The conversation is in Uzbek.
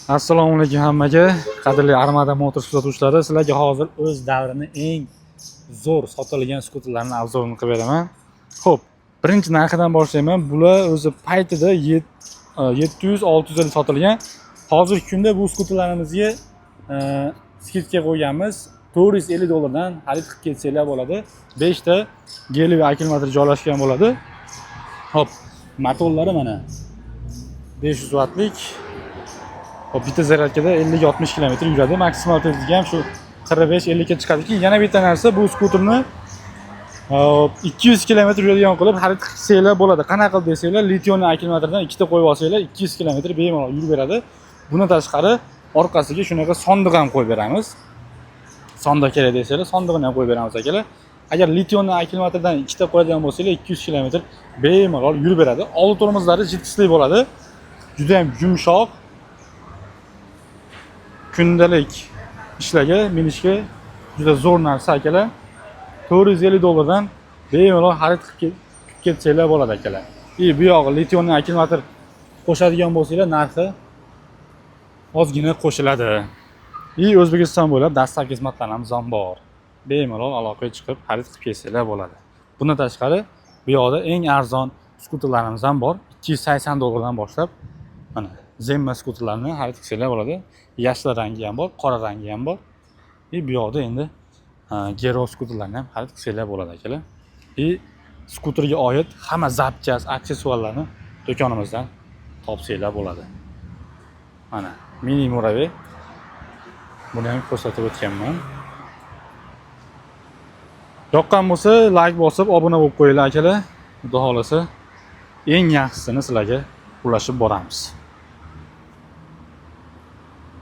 Assalomu alaykum hammaga, qadrli Armada Motors kuzatuvchilari. Sizlarga hozir o'z davrini eng zo'r sotilgan skuterlarni обзор ini qilib beraman. Xo'p, birinchi narxidan boshlayman. Bular o'zi paytida 700 650 sotilgan. Hozirgi kunda bu skuterlarimizga скидка qo'yganmiz. 450 dollardan xarid qilib kelsanglar bo'ladi. 5 ta гелевый akkumulyator joylashgan bo'ladi. Xo'p, motorlari mana 500 vattlik. Hop, bitta zaryadkada 50-60 kilometr yuradi. Maksimal tezligi ham shu 45-50 ga chiqadi. Keyin yana bitta narsa, bu skuterni, hop, 200 kilometr yuradigan qilib xarid qilsanglar bo'ladi. Qanaqa qilib desanglar, литий akkumulyatordan ikkita qo'yib olsanglar, 200 kilometr bemalol yurib beradi. Bundan tashqari orqasiga shunaqa sondiq ham qo'yib beramiz. Sondiq kerak desanglar, sondig'ini ham qo'yib beramiz, akalar. Agar литий akkumulyatordan ikkita qo'yadigan bo'lsanglar, 200 kilometr bemalol yurib beradi. Oldi tormozlari жидкость li bo'ladi. Juda ham yumshoq. Kundalik ishlarga minishga juda zo'r narsa, akalar. 450 dollardan bemalol xarid qilib ketsanglar bo'ladi, akalar. И bu yog'i литий akkumulyator qo'shadigan bo'lsanglar, narxi ozgina qo'shiladi. И O'zbekiston bo'ylab доставка xizmatlarimiz ham bor. Bemalol aloqaga chiqib xarid qilib kelsanglar bo'ladi. Bundan tashqari bu yoqda eng arzon skuterlarimiz ham bor. 280 dollardan boshlab mana Zemma skuterlarni xarid qilsanglar bo'ladi. Yashil rangi ham bor, qora rangi ham bor. И bu yoqda endi Gero skuterlarni ham xarid qilsanglar bo'ladi, akalar. И skuterga oid hamma запчасть, aksessuarlarni do'konimizdan topsanglar bo'ladi. Mana mini Muravey. Buni ham ko'rsatib o'tganman. Yoqqan bo'lsa, layk bosib, obuna bo'lib qo'yinglar, akalar. Xudo xohlasa, eng yaxshisini sizlarga ulashib boramiz.